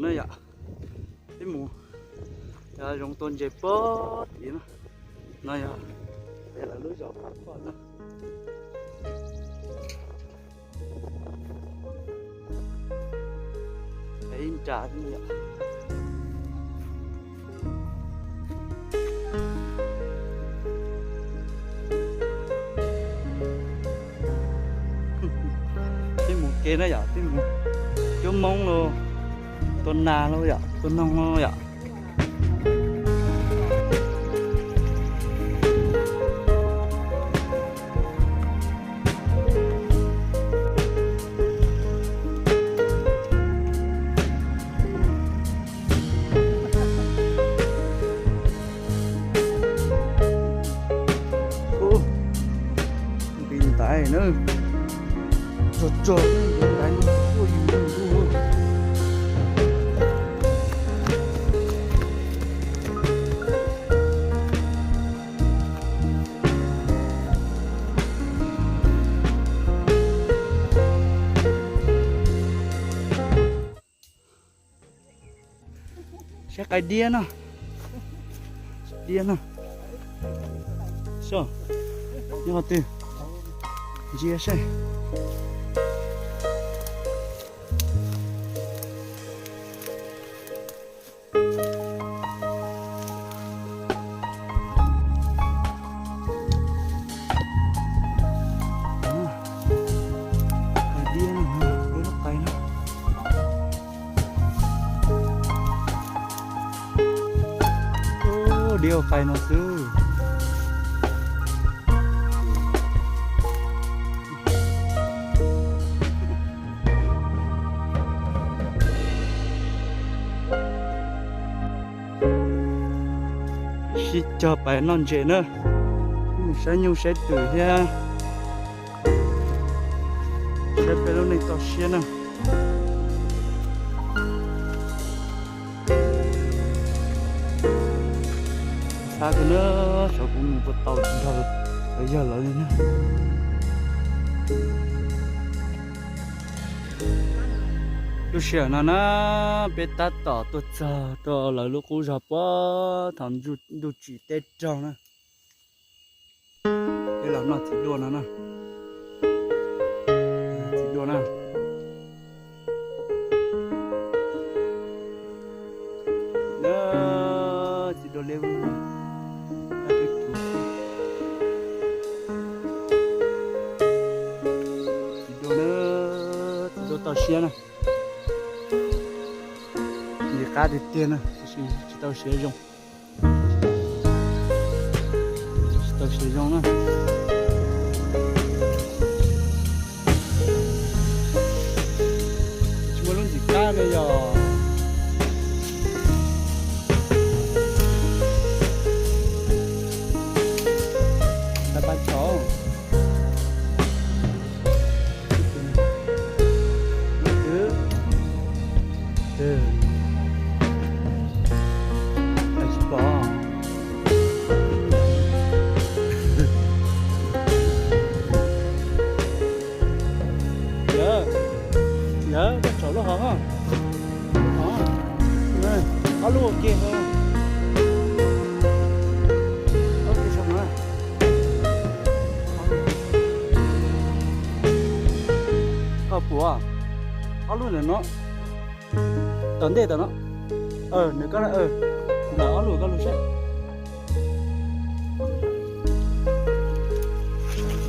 No yom, peb mus, yog zoov tua ntses puag tid no. No yog peb lawv lub zos Paj Poj no. Ib nra, peb mus kev na yom, peb mus cuab moob los, tua nas los yom, tua noog los yom. Tus ntaiv na, tsuag tsuag tus ntaiv no tuaj yus lug. Saib qais diab no, diab no, so, nyob qhov twg, ntsia saib. Qais diab no, peb lub qais no. Ub, diab qais no xwb. Sib cog pais noj ntses na. Mus saib nyuj saib twm thiab. Saib peb lub neej toj siab na. Xav kawg na, xyov kuv mus puas tau nrog lawv yawg lawv li na. Lub sij hawm no na, peb tab tom tuaj txog rau lawv lub qub zog puag thaum ntuj tsim teb raug na. Peb los noj txiv duaj no na. Txiv duaj na. Txiv duaj liab, txiv duaj na, txiv duaj toj siab na. Ntxim qab tiag tiag na, tab sis tsis tau siav zoo. Tsis tau siav zoo na. Tsis muaj lub ntxim qab li yog. Tau pab tso. Tsis pom. Yawg, yawg, koj tsom lub hov. Ob lub ua ke. Koj puas? Ob lub ntawm no. Tom ntej tom no. Nws koj, ob lub koj lub seb.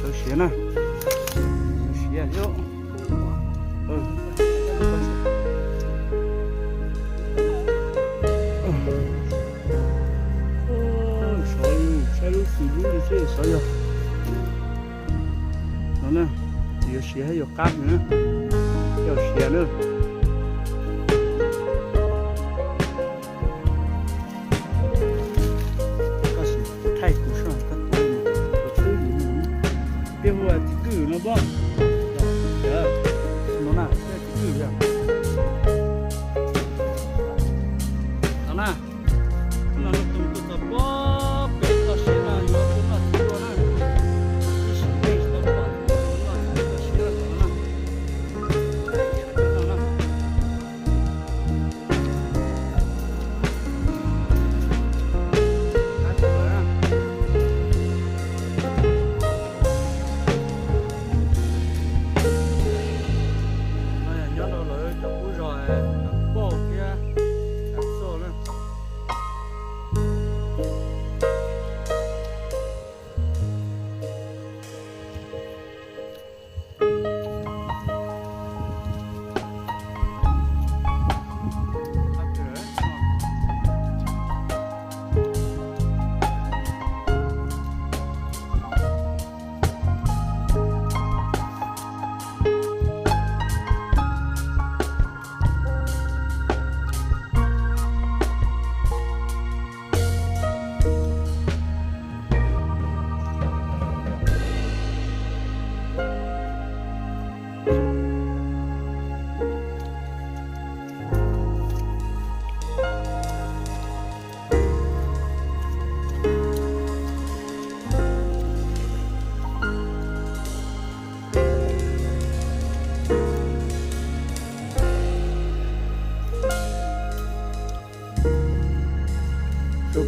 Tau siav na. Tau siav yom. Saib lub xim lub li seb xyov yog no na, yuav siav thiab yuav qab na, yuav siav na. Koj sim thaij kuv soj koj tuav, kuv twb yim no. Peb hu ua txiv kwj no pob. No na, txiv kwj yog. Tau na, no no tus tuaj txog pob pem toj siab no yuav tuaj noj txiv duaj na. Ib sim neej tsis tau pom txiv duaj toj siab no na.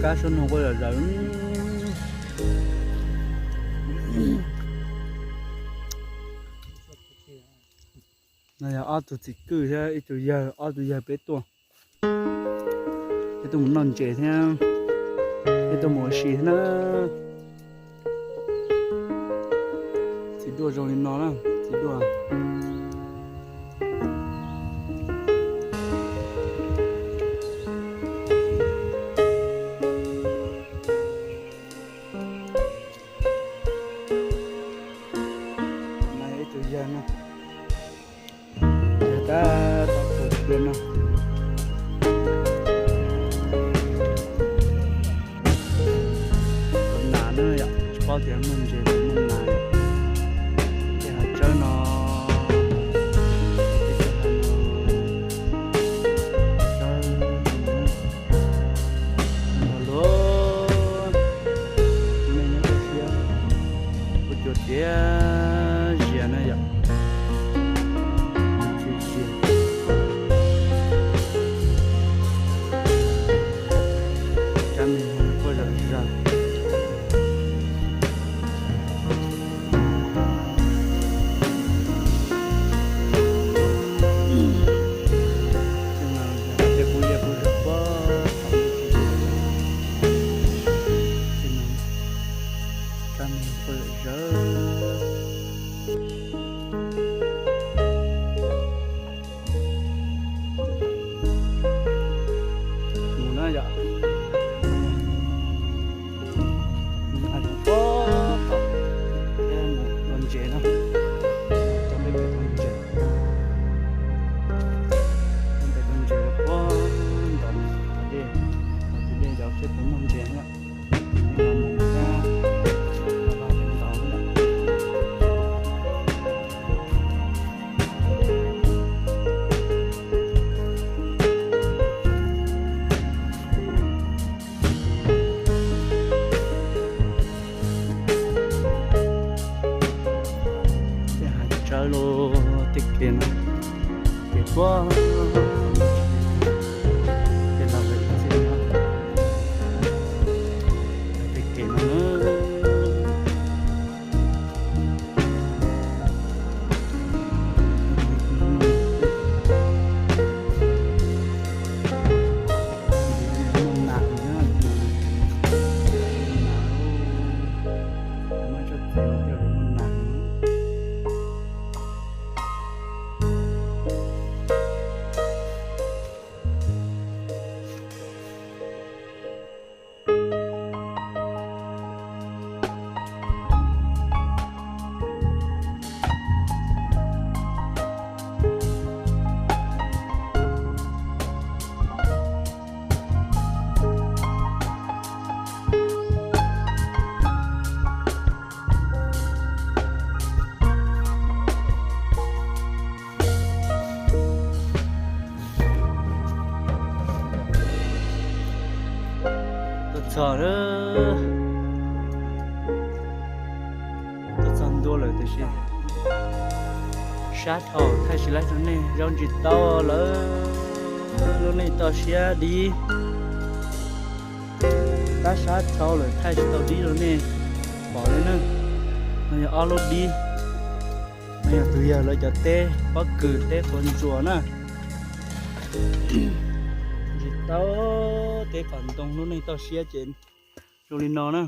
Kab suab noog quaj zom zaws. No yog ob tug txiv kwj thiab ib tug yawg, ob tug yawg peb tuaj. Peb tuaj mus noj ntses thiab, peb tuaj mus ua si thiab na. Txiv duaj zoo li no na, txiv duaj. No yog ib tug yawg no, yawg tab tom tua dua no. Tua nas na yom, tsis paub tias muaj ntses los muaj nas. Tej hav tsawb no, tej hav no, tsawb no luaj, nej nyob toj siab, kuv cua tiav zias na yom. Tsis zias, rab me quaj zom zaws. Tej kuv yog kuv zog pob, rab me quaj zom zaws. Mus na yom. Mus hais tus pob tom thiab mus tua ntses no. Coj peb pem tua ntses. Coj peb tua ntses pob ntom tom dej, tom tus dej zov seb puas muaj ntses na. Tej hav tsawb los tej kev no, kev puag, kev los lawm ib txhia no, tej kev no na. Muaj nas na, muaj nas, muaj tsob txiv no thiaj li muaj nas. Tuaj txog lawm, tuaj txog ntua lawm tiam sis sab dhau, thaij tsis laib rau nej, zaub ntsis tau lawm, lub neej toj siab dib. Tab sab dhau lawm thaij tsis tau dib rau nej pom li na. No yog ob lub dib, no yog tus yawg lawv cov teb pob kws teb quav ntsuas na. Ntsis tau teb kom ntoo, lub neej toj siab ces zoo li no na.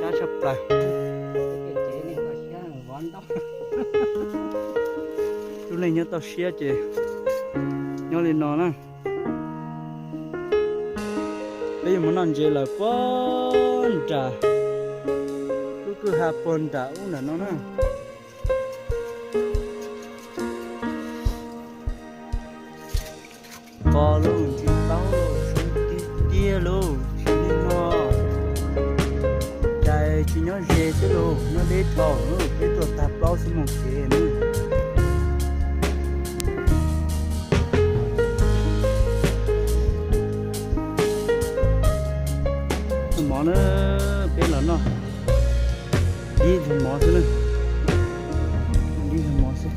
Sab tshaj plaws. Lub neej nyob toj siab ces nyob li no na. Peb yuav mus noj ntses lawm puag nram lub kwj ha puag nram ub nram no na. Qos lauj, ntsis taub lauj, sub tiag tiag lauj, tsis li no. Cais tsis nyob ze xwb lauj, nyob deb dhau lauj, peb tuaj tag plaub xuab moos kev na. Tus mov na, peb los noj dib ntxuag mov xwb na, dib ntxuag mov xwb.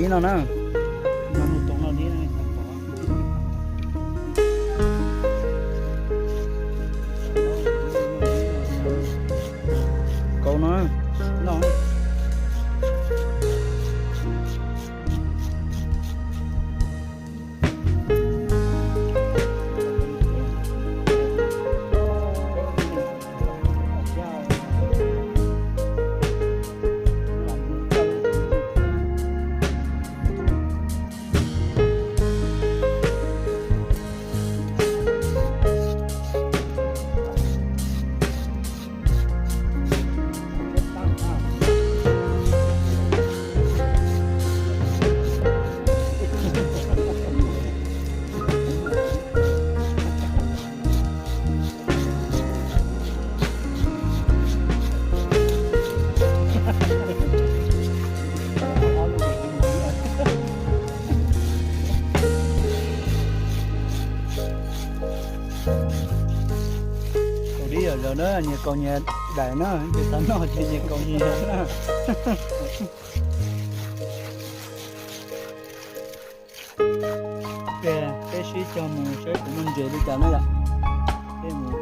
No na. No mus toom no li. Kauv no. No. Kaus dib yam zaws na, nyias kaus nyias daim na, ces xav noj ces nyias kaus nyias na. Peb sib cog mus saib kuv muaj ntses li cas na yom. Peb mus.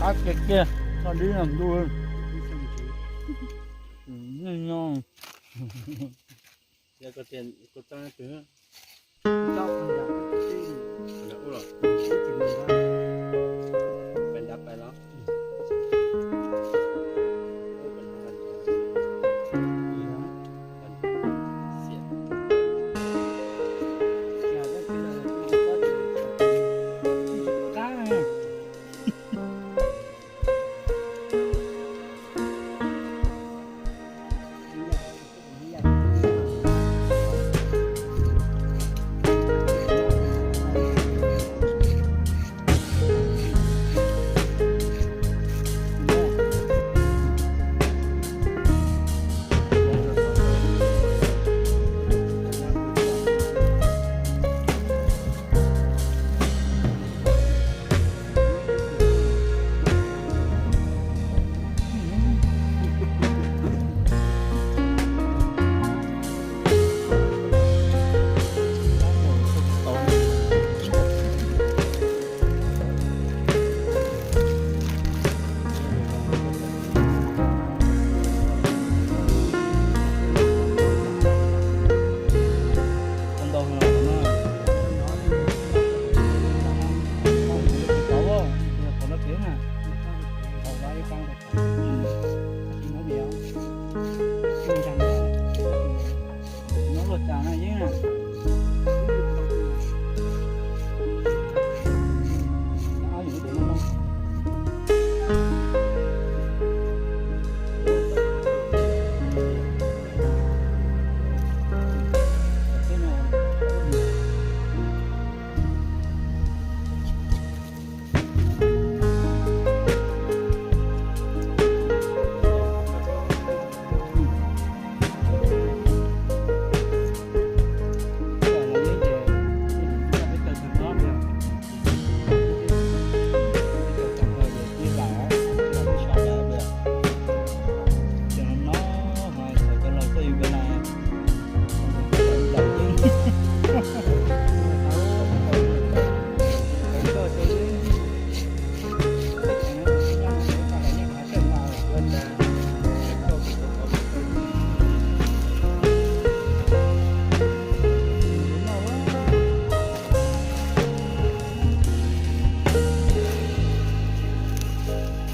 Qab kiag kiag, txhob dib no ntuj. Nyob no.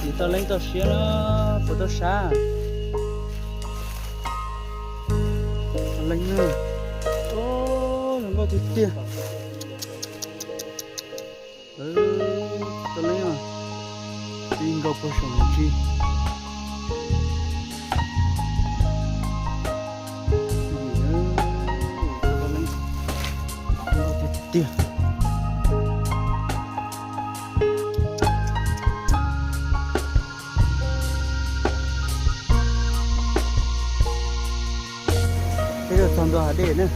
Ces tau leej tau siab na. Ua tau sab leej na. Zoo nkauj tiag tiag. Tau leej, tsis nkaus puag saum ntsis. Tiag tiag. Peb tuaj txog ntua hav dej na.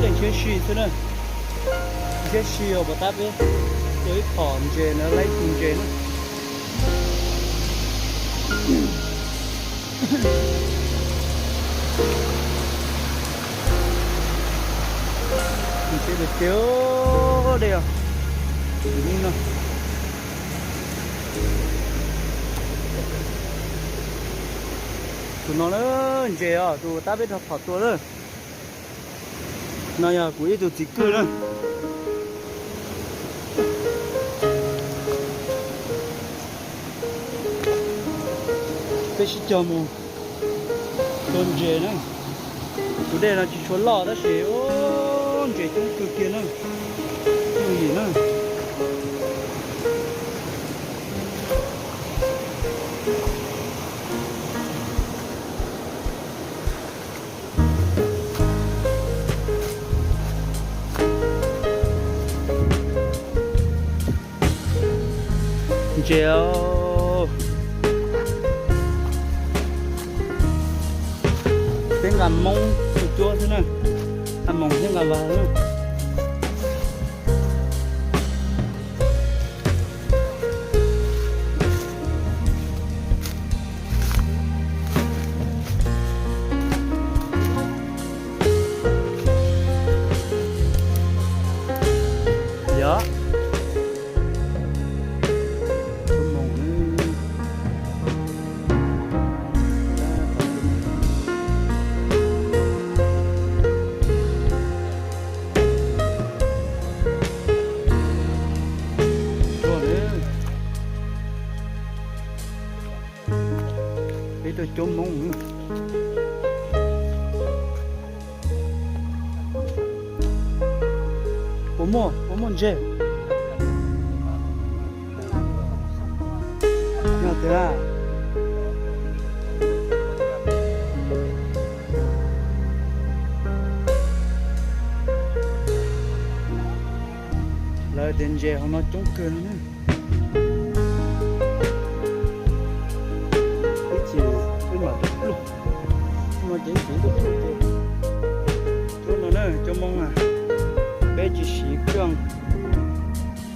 Dej ntshiab si xwb na. Ntshiab si os, puas tab peb tua ib phom ntses na, laib tus ntses na. Ces dej os, tus no. Tus no na, ntses os, tus tab peb rau phom tua na. No yog kuv ib tug txiv kwj na. Peb sib cog mus tua ntses na. Tus dej no tsis tshua loj tab sis ntses coob kawg kiag na. Yooj yim na. Ntses, peb nqa moob cuab cuab xwb na, nqa moos thiab nqa vas na. Yog. Peb tuaj cuab moob. Puas muaj, puas muaj ntses? Yog tiag. Lawv tias ntses hauv no coob kawg no na. Ib chim wb mam tuaj pluj. No ces ib chim tuaj pluj ces cuab no na, cuab moob na. Peb tsis siv keej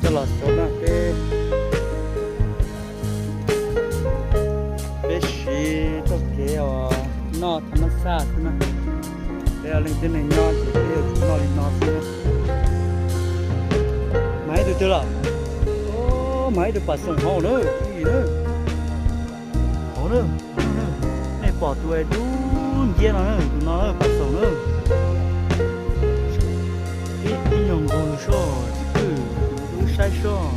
coj los cuab na, peb, peb siv txoj kev uas noj tham mab xaj xwb na. Peb leej tib neeg nyob ces peb yuav tsum noj li no xwb na. Mas ib tug twg los? Mas ib tug pas xoom hauv na, ib yim na. Hauv na, nej pom tus dub nciab no na, tus no na pas xoom na. Ib nyuag nkaus soj, txiv kwj, wb saib soj.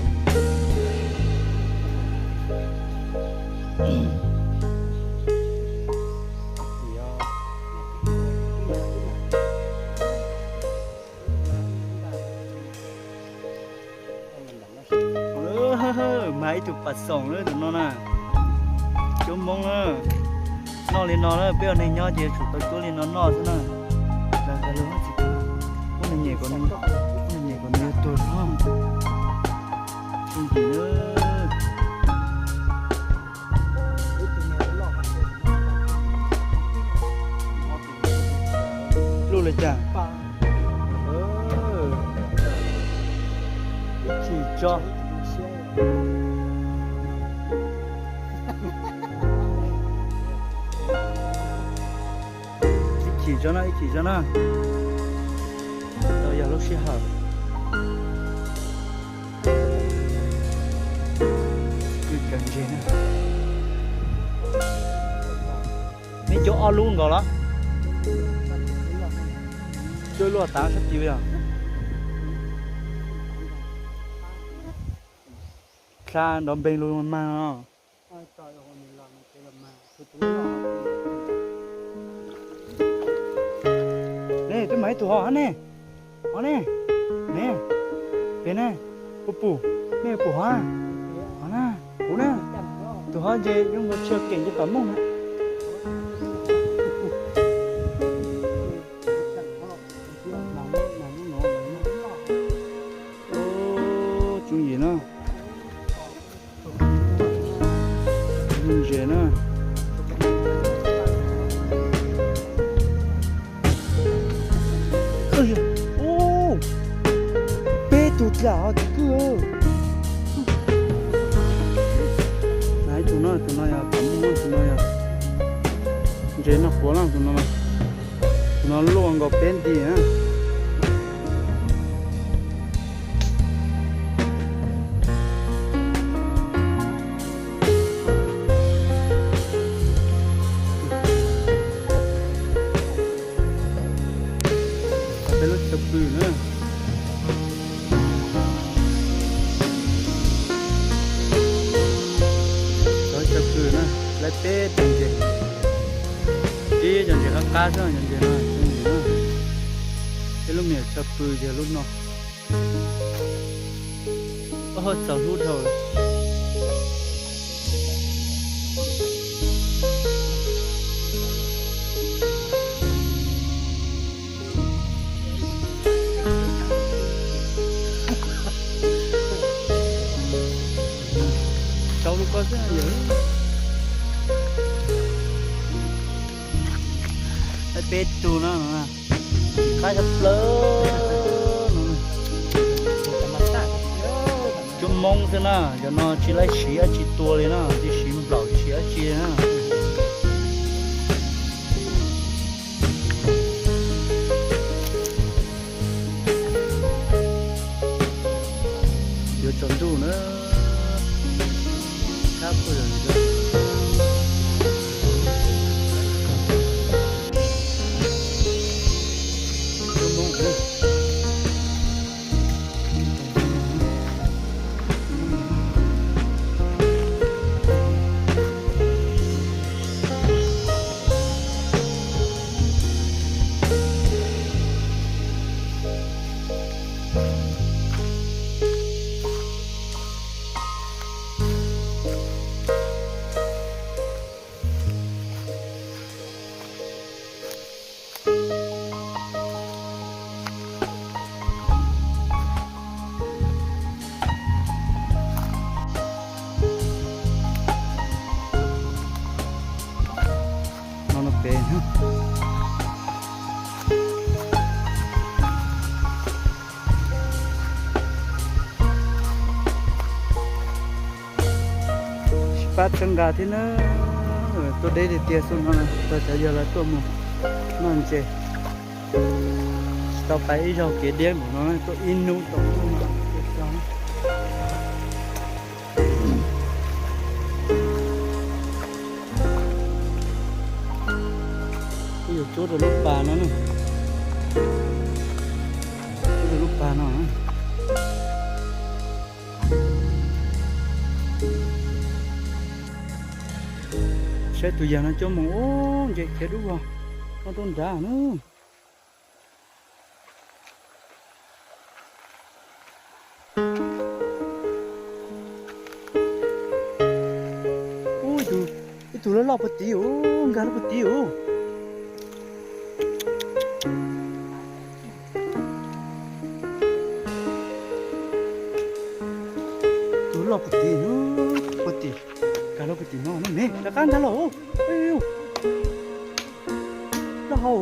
Mas ib tug pas xoom na tus no na. Cuab moob na. Noj li no na, peb ua neeg nyob ces tsum tau cuab li no noj xwb na. Ua neeg nyem kom, ua neeg nyem kom nws tuag zog. Yooj yim na. Pluj li cas? Ib chim tso. Ib chim tso na, ib chim tso na. Tau yog lub sij hawm. Kwj kaw ntses na. Neb cuab ob lub nkaus los? Luaj tav sab tid yog dlha nrov npeeg lug mag no. Ne, twb mas ib tug ho hab ne. Ho ne. Ne. Pem ne. Puas pum? Nej pum ho? Ho na. Kuv na. Tus ho ntses zoo nkaus tshia keem nce tom mooj na. Tsoom yim na. Ntses na. Ub, peb tug dlam os tus kwj. Ib tug no, tus no yog tom mooj, tus no yog ntses noj quav na, tus no, tus no luaj nkaus peb nti na. Peb lub chaw pw na. Lub chaw pw na, lawv peb tug ntses. Ib cov ntses qab qab xwb, cov ntses no, cov ntses no. Peb lub me nyuam chaw pw yog lub no. Oj, txaus hlub dhau lawm. Tsaus lub koj xwb yog. Peb tug no, qab tshaj plaws no. Cov Hmoob xwb na, cov no tsis laib siv dab tsi tua li na, tsis siv nplaum tsis siv dab tsi na. Yuav tsaus ntuj na. Kab puag. No no pem. Sib pab txhawb nqa thiab na. Tuaj deb tiag tiag xwb no, tau cov yawg lawv tuaj mus noj ntses. Tsis tau pais ib zaug kev deb npaum no, tuaj ib hnub tau. Kuv yuav tsuab rau lub pas no na. Tsuab rau lub pas no. Saib tus yawg no coj mus ub, ntses khiav dub vog, noj rau nrad na. Ub, ib tug loj loj puag tid, nkag lub puag tid. Tus loj puag tid, puag tim, nkag lub puag tim no ne, rov qab nkag los. Loj hau.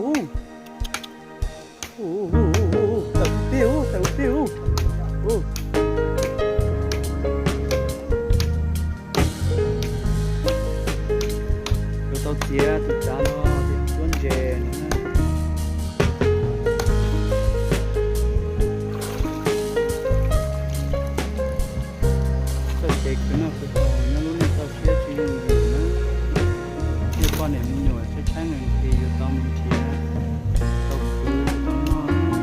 Tawm pem, tawm pem. Yuav tau txiav tus tsav no, txiav ntses no. Txoj kev khwv noj khwv haus nyob lub neej txoj sia tsis yooj yim na. Tej poj niam me nyuam tshaib tshaib nqhis nqhis yuav tau mus nrhiav, tau khwv, tau noj.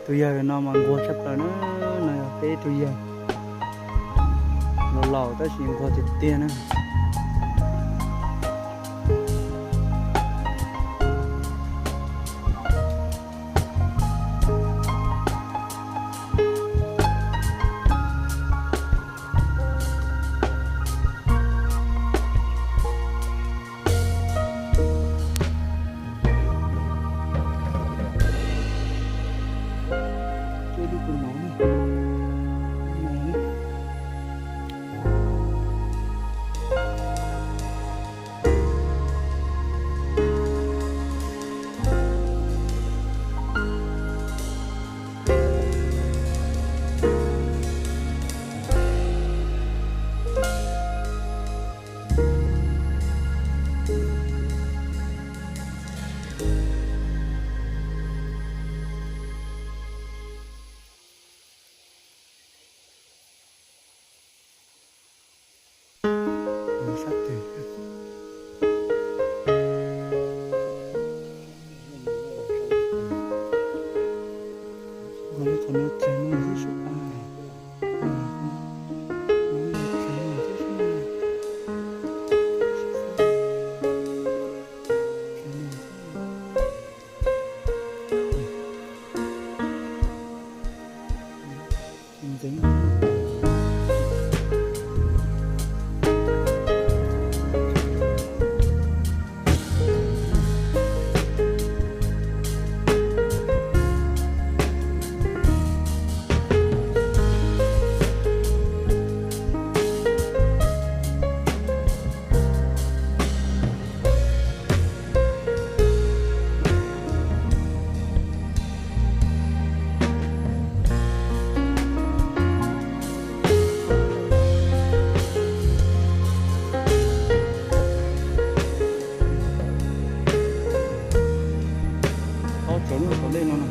Tus yawg no mas nquag tshaj plaws na, no yog peb tus yawg laus laus tab sis nquag tiag tiag na. Sab twg? Nqa li qhov no txav no xwb sub a. Tau tsawv lub hauv paus dej no na.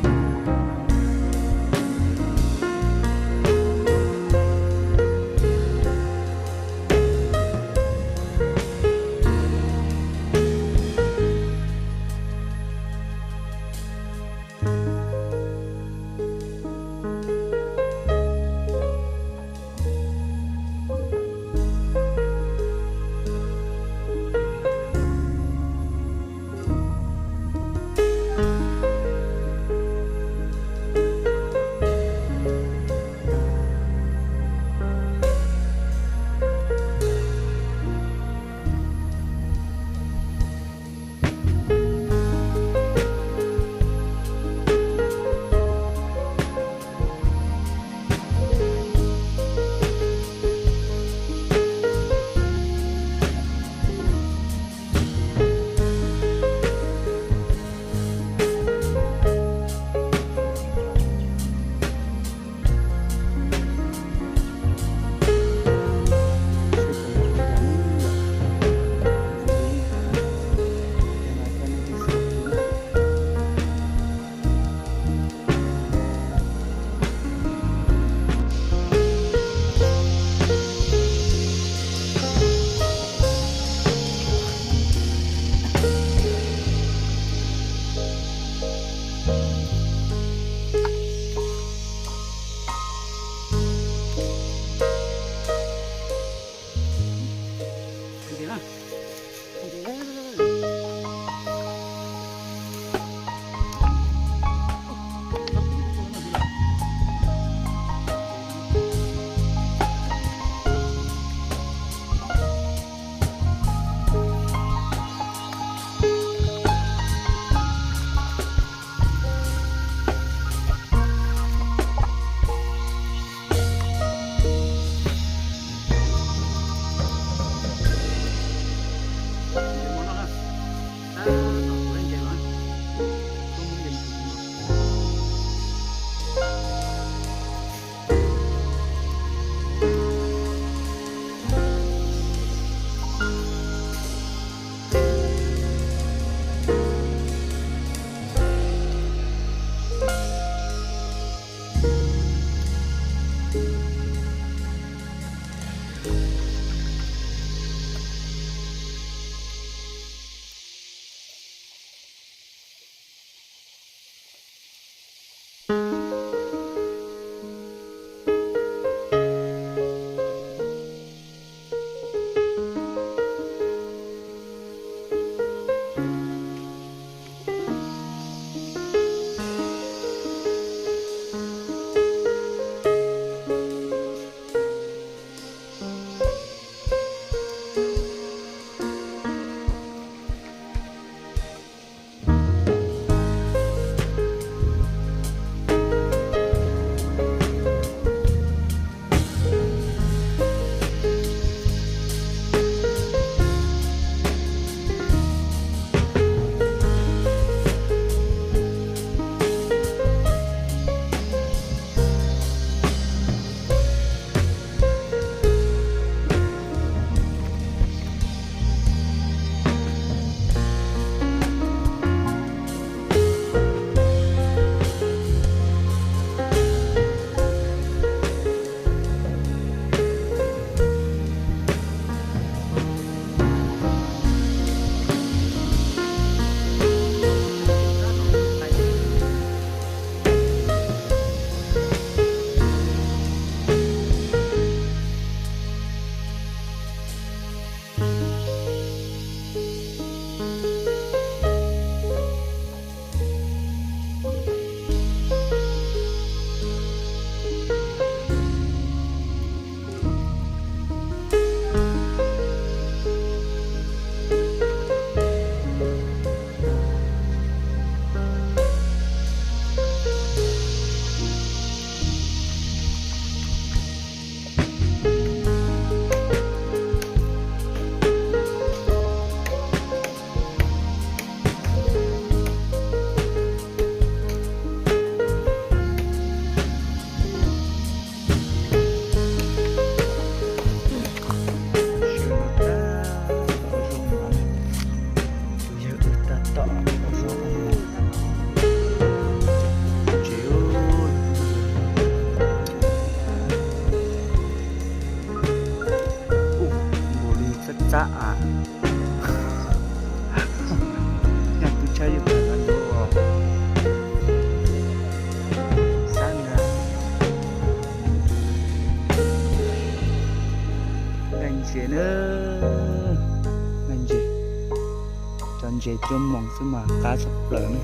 Cuaj moos xwb mas qab tshaj plaws ne.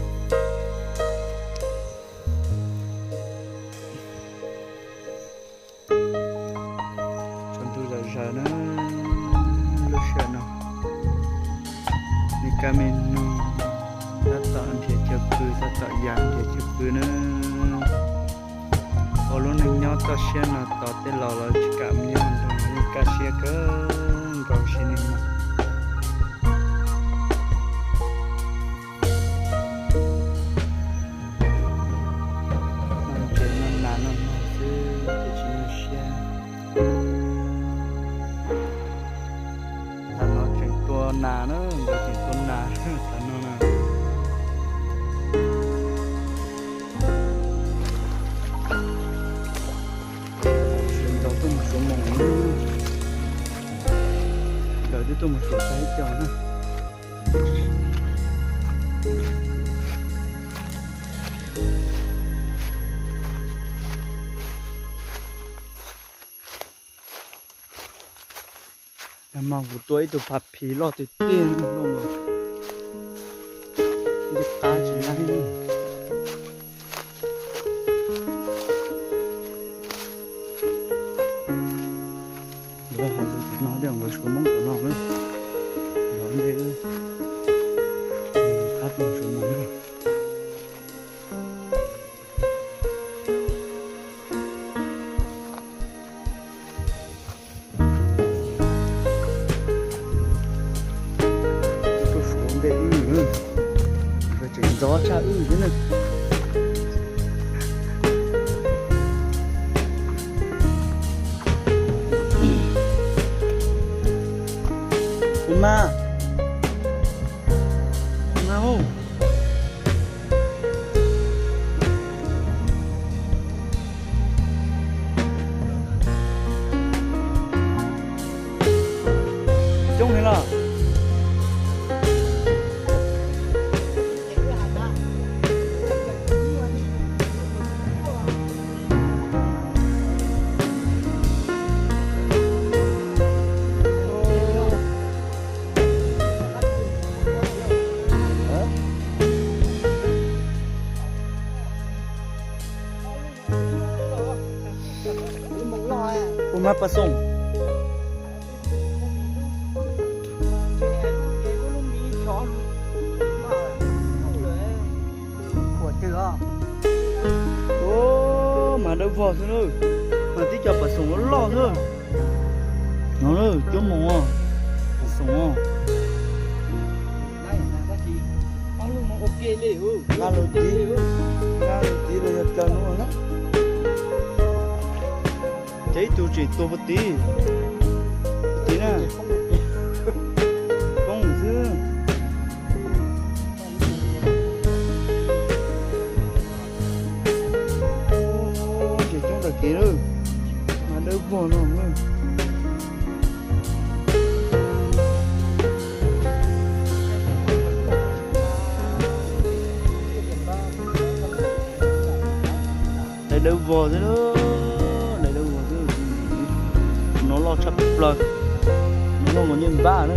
Tsaus ntuj zom zaws na, lub sij hawm no, nws kaj me noog tab tom nrhiav chaw pw, tab tom ya nrhiav chaw pw na. Ua lub neej nyob toj siab no tos tej laus los tsis kam mus nyob nrog, yeej kaj siab kawg nkaus sim neej no. Noj ntses noj nas noj noog xwb ces tsis nyuaj siab. Tam no tseem tua nas na, nkawd tseem tua nas tam no na. Sawv ntxov tuaj mus suav moos, nkawd twb tuaj mus suav tag ib co na. Nag hmo kuv tua ib tug phav phiv loj tiag tiag, nce qab tsis laib. Lawv hais lus tim no thiaj nkawd suav Hmoob tom no na, yog ntej qab tuaj suav no na. Tuaj suav ntej wb, nkawd tseem ntxov tshaj wb thiab na. Ua mas, ua mas hu. Coob heev los. Ua mas pas xoom. Ua mas dawb vog xwb na, mas tib co pas xoom loj loj xwb. No na, cuab moos, pas xoom. Nqa lus tiv, nqa lus tiv los yog plaws no na. Ces ib tug tseem tuag puag tid, puag tid na, poob xwb. Ces coob tag kev lawm, mas dawb vog no na. Daim dawb vog xwb, daim dawb vog xwb. No loj tshaj plaws, no loj nkaus ncej npab na.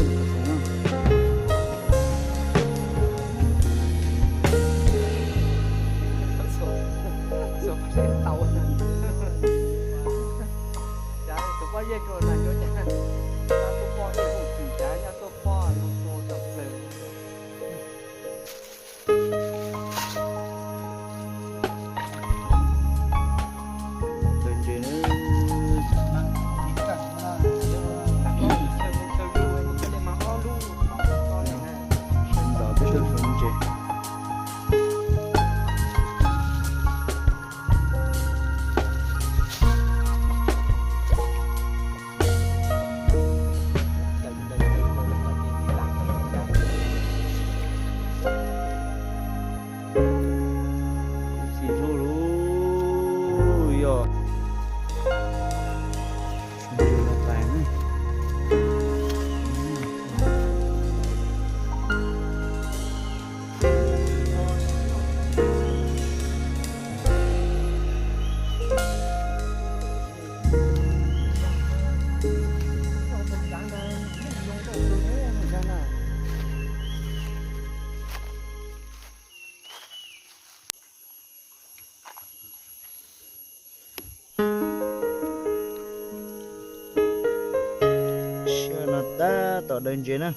Xim hlo lawm yog. Daws ntses na.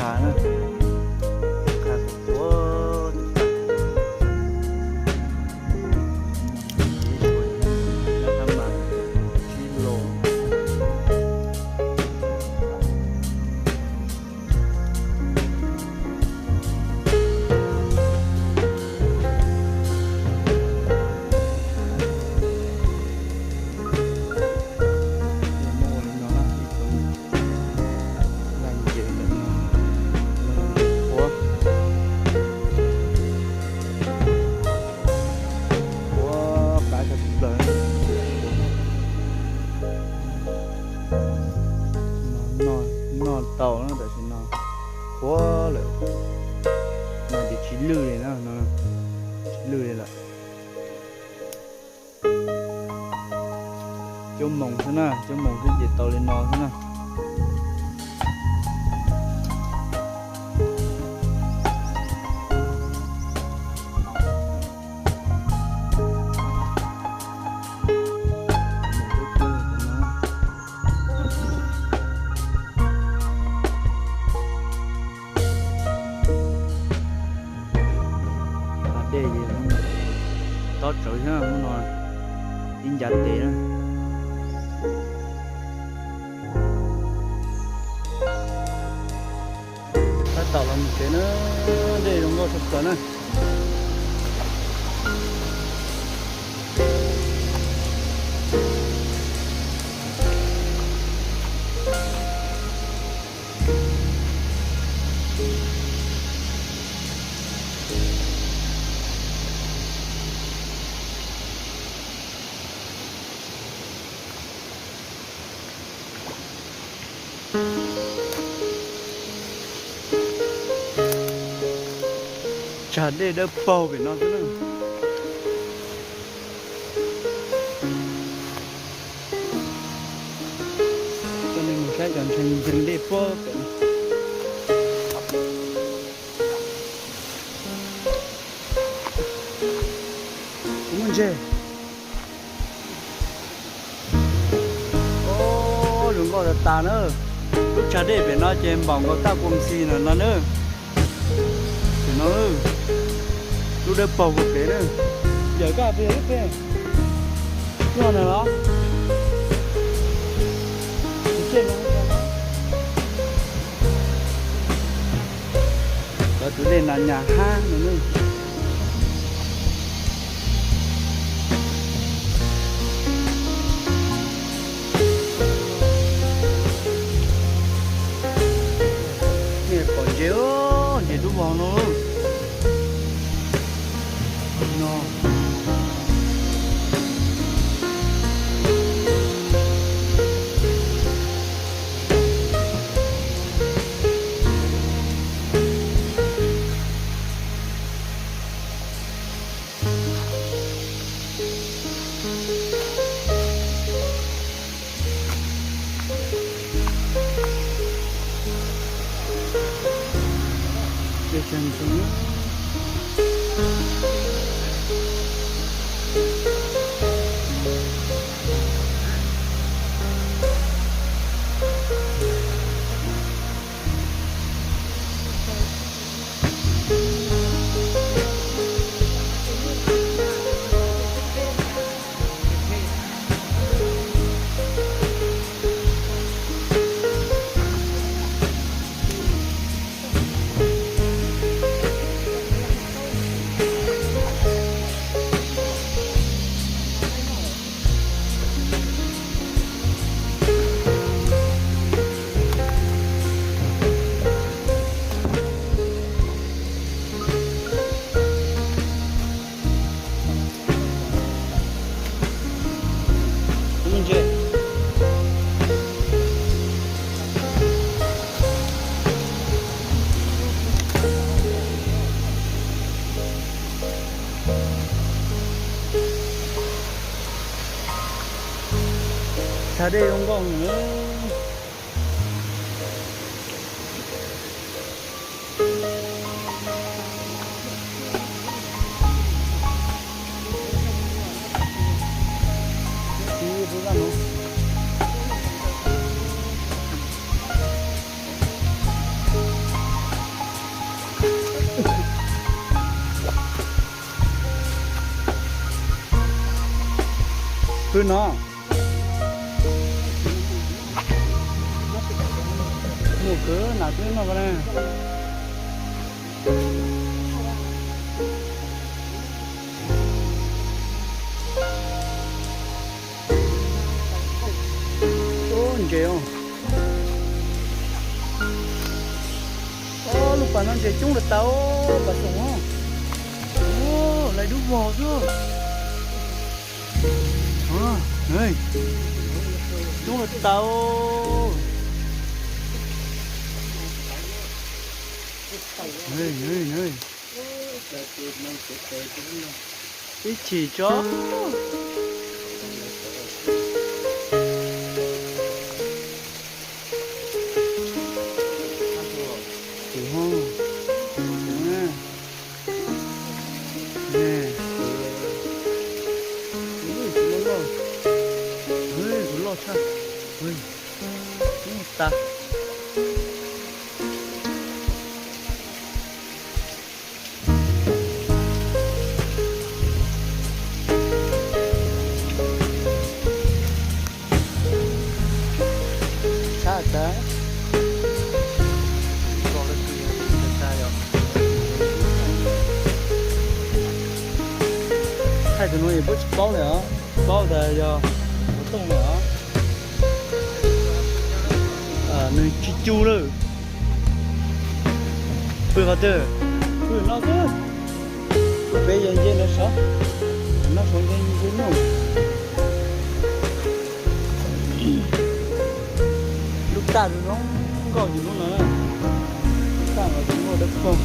Qha na, qha kuv tuaj, sib los. Muaj ua li no na, ib tug laj nce ntawm no, qhuav, qhuav qab tshaj plaws. Noj tau na, tam sim no qhuav lawm, no ces tsis lwj li na, tsis lwj li lawm. Cuaj moos xwb na, cuaj moos xwb ces tau li no xwb na. Dej tob tsawv thiab no, ib ncav tes na. Tab tom los mus tsev na, dej zoo nkauj tshaj plaws na. Tsag dej dawb paug pem no xwb na. Coj nej mus saib cov ntseeg ntseeg dej puag pem no. Kuv muaj ntses. Zoo nkauj tas tas na. Lub tsag dej pem no ces npaum nkaus taj kua xi no no na. Pem no, lub dawb paug puag pem na. Yawm koj pem lub pem. Luaj na los. Cov tus dej nas nyas hab no. Nej pom ntses, ntses dub vog no. No. Tsag dej zoo nkauj. No. Mus kwv nas twb noj ko na. Ub, ntses os. Ob, lub pas no ntses coob lawm tas, pas xoo os. Ub, lais dub vog xwb. Coob lawm tas. Ib chim tso. Loj tshaj. Tas. Tshaj tas. Thaij tus no es puab tsis paub li os, paub tas yog ua tooj lawm os. Nws tsis cu lawm. Pw qhov twg? Pw no xwb. Peb yog nce ntawd saud, no saud nce nce nyuj. Lub taj zoo nkauj yus lub no, lub taj los zoo nkauj dawb paug.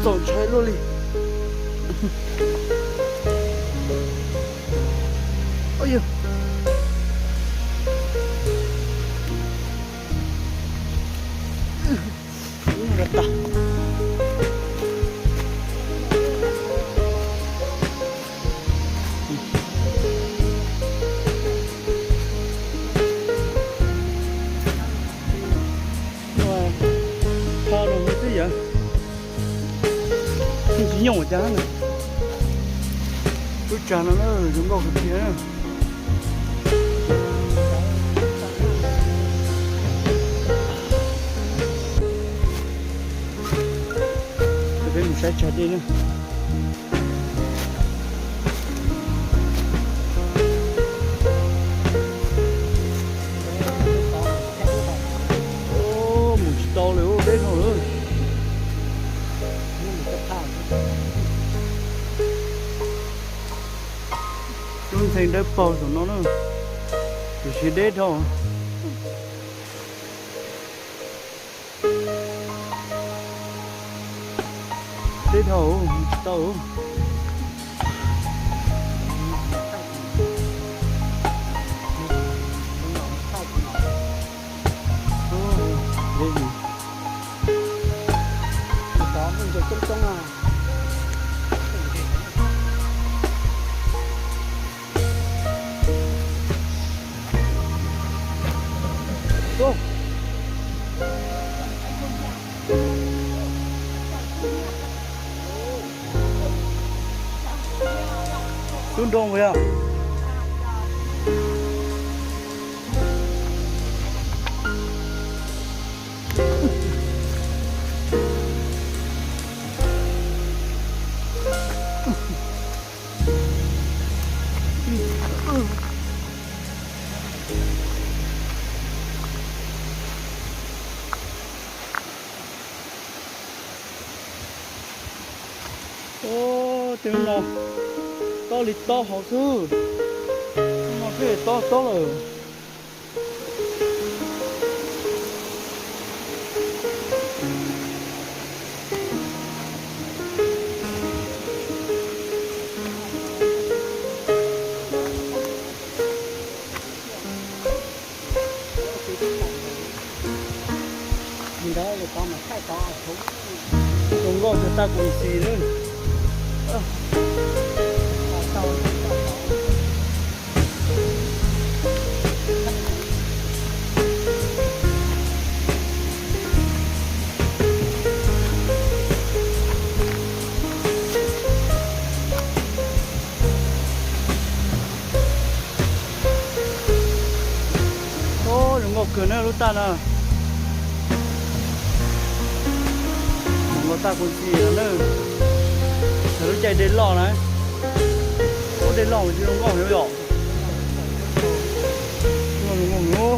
Txaus ntshai luaj li. Tho rau hauv xwb yom. Yeej tsis nyooj ua cas na. Lub tsag no na zoo nkauj kawg kiag. Peb mus saib tsag dej na. Mus tsis tau lawm, deb dhau lawm. Lub ntxhee dawb paug saum no na, tiam sis deb dhau. Deb dhau, tsis tau. Tub nroo puas yog? Ub, tej no tob li tob hauv xwb. No peb tob tob lawm. Kuv ntxhi lawm. Zoo nkauj kawg na lub taj na. Zoo nkauj taj kuv ntxhi na. Lub caij dej loj na. Ub, dej loj mas tsis zoo nkauj heev yom. Zoo nkauj heev.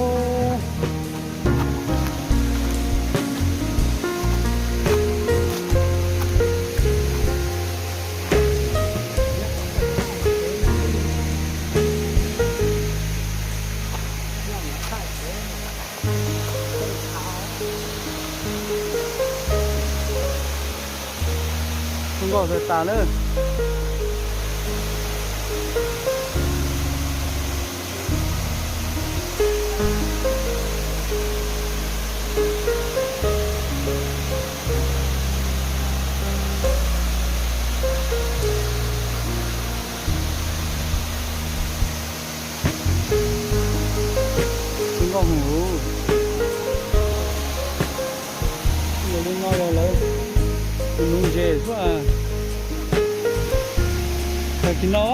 Zoo nkauj tas tas na. Zoo nkauj heev. Yog li no yog lawv tus nuv ntses xwb. Tag kis no.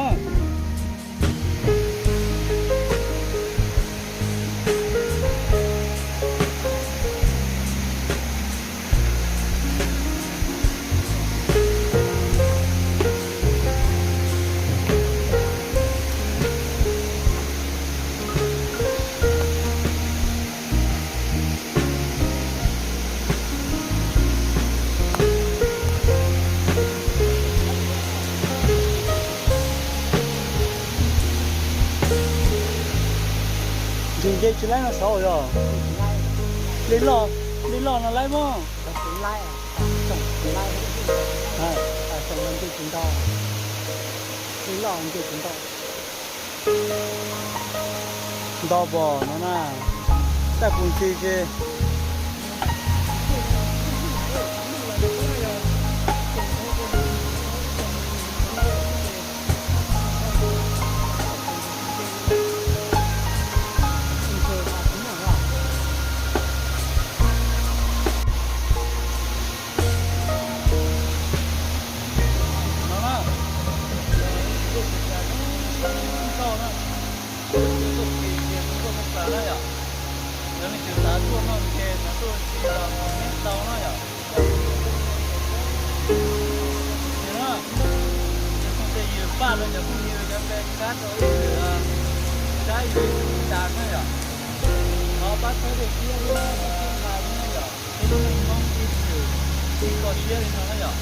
Ntses nce tsis laib no saud yog? Dej loj, dej loj no laib mog. Nto pom no na, taj kuv ntxhi ces. No na, tuaj tsis tas ntau na, tuaj tsis tuaj kis kiag tuaj tsis tas na yom. Yog leej twg xav tuaj noj ntses xav tuaj ntsis los mus neb tau na yom. Ces no, cov phooj tej ywg paj rau cov phooj ywg cov pe kab rau ib lwm, saib ib lwm tas na yom. Thov pab txhawb tej siab thiab txhawb txhua tus na yom, peb lub neej Hmoob ib txwm tsis kho siab li no na yom.